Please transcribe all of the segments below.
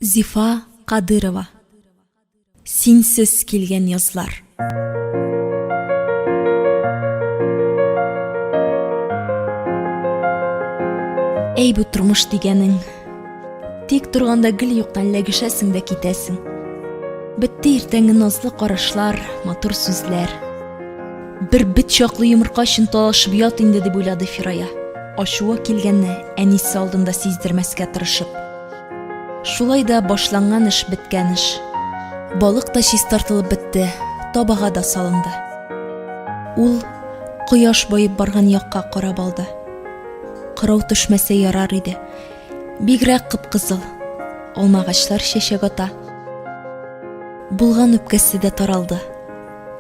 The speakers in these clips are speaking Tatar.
Зифа Кадырова. Синсез килгән язлар. Әй бу тормыш дигәнең. Тик торганда гел юктан ләгешәсең дә китәсең. Бетте иртәнге назлы карашлар, матур сүзләр. Бер бет чаклы йомырка өчен талашып ят инде дип уйлады Фирая. Ачуы килгәнне әнисе алдында сиздермәскә тырышып. Шулай да башланган эш беткән эш. Балык та чистартылып бетте, табага да салынды. Ул кояш баеп барган якка карап алды. Кырау төшмәсә ярар иде. Бигрәк кып-кызыл. Алмагачлар чәчәк ата. Булган үпкәсе дә таралды.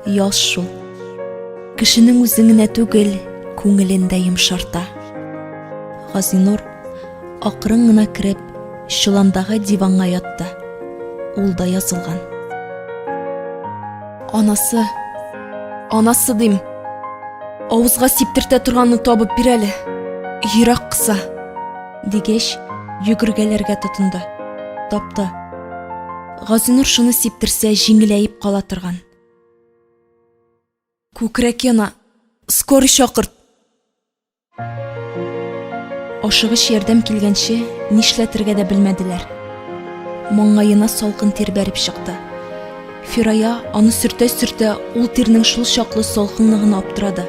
Яз шул. Кешенең үзен генә түгел, күңелен дә йомшарта. Газинур акрын гына кереп, чоландагы диванга ятты. Ул да язылган. Анасы, анасы дим. Авызга сиптертә торганны табып бир әле. Йөрәк кыса. Дигәч, йөгергәләргә тотынды. Тапты. Газинур шуны сиптерсә, җиңеләеп кала торган. Күкрәк яна. Скорый чакырт. Ашыгыч ярдәм килгәнче, нишләтергә дә белмәделәр. Маңгаена салкын тир бәреп чыкты. Фирая, аны сөртә-сөртә, ул тирнең шул чаклы салкынлыгына аптырады.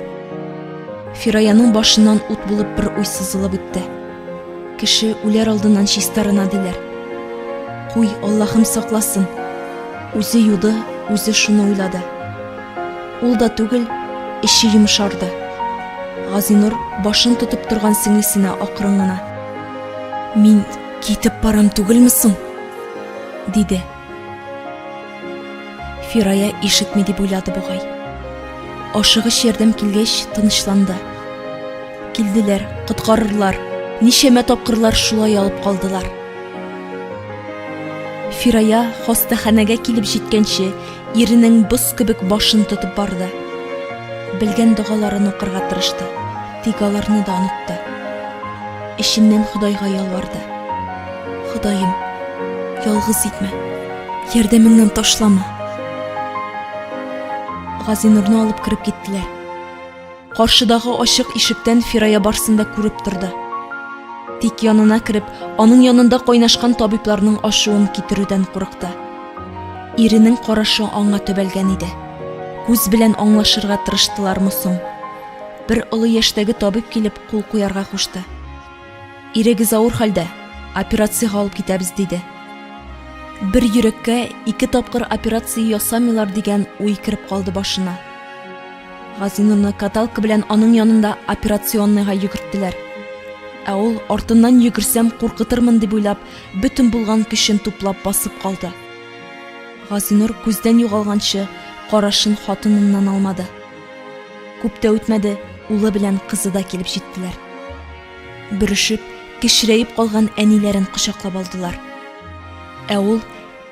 Фираяның башыннан ут булып бер уй сызылып үтте. Кеше үләр алдыннан чистарына диләр. Куй, Аллаһым сакласын. Үзе юды, үзе шуны уйлады. Ул да түгел, эче йомшарды. Газинур башын тотып торган сеңлесенә акрын гына. Мин китеп барам түгелме соң? диде. Фирая ишетми дип уйлады бугай. Ашыгыч ярдәм килгәч, тынычланды. Килделәр, коткарырлар. Ничәмә тапкырлар шулай алып калдылар. Фирая хастаханәгә килеп җиткәнче, иренең боз кебек башын тотып барды. Белгән догаларын укырга тырышты, тик аларны да онытты. Эченнән Ходайга ялварды. Ходаем, ялгыз итмә. Ярдәмеңнән ташлама. Газинурны алып кереп киттеләр. Каршыдагы ачык ишектән Фирая барсын да күреп торды. Тик янына кереп, аның янында кайнашкан табибларның ачуын китерүдән курыкты. Иренең карашы аңа төбәлгән иде. Күз белән аңлашырга тырыштылармы соң? Бер олы яшьтәге табиб килеп кул куярга кушты. Ирегез авыр хәлдә, операциягә алып китәбез, диде. Бер йөрәккә ике тапкыр операция ясамыйлар дигән уй кереп калды башына. Газинурны каталка белән аның янында операционныйга йөгерттеләр. Ә ул артыннан йөгерсәм куркытырмын дип уйлап, бөтен булган көчен туплап басып калды. Газинур күздән югалганчы карашын хатыныннан алмады. Күп тә үтмәде, улы белән кызы да килеп җиттеләр. Бөрешеп, кечерәеп калган әниләрен кочаклап алдылар. Ә ул,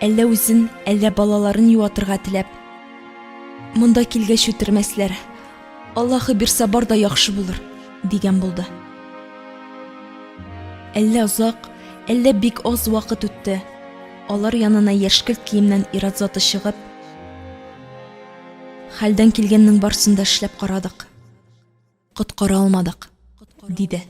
әллә үзен, әллә балаларын юатырга теләп, Монда килгәч үтермәсләр. Аллаһы бирсә бар да яхшы булыр, дигән булды. Әллә озак, әллә бик аз вакыт үтте. Алар янына яшькелт киемнән ир-ат заты чыгып, Хәлдән килгәннең барсын да эшләп карадык. Коткара алмадык, диде.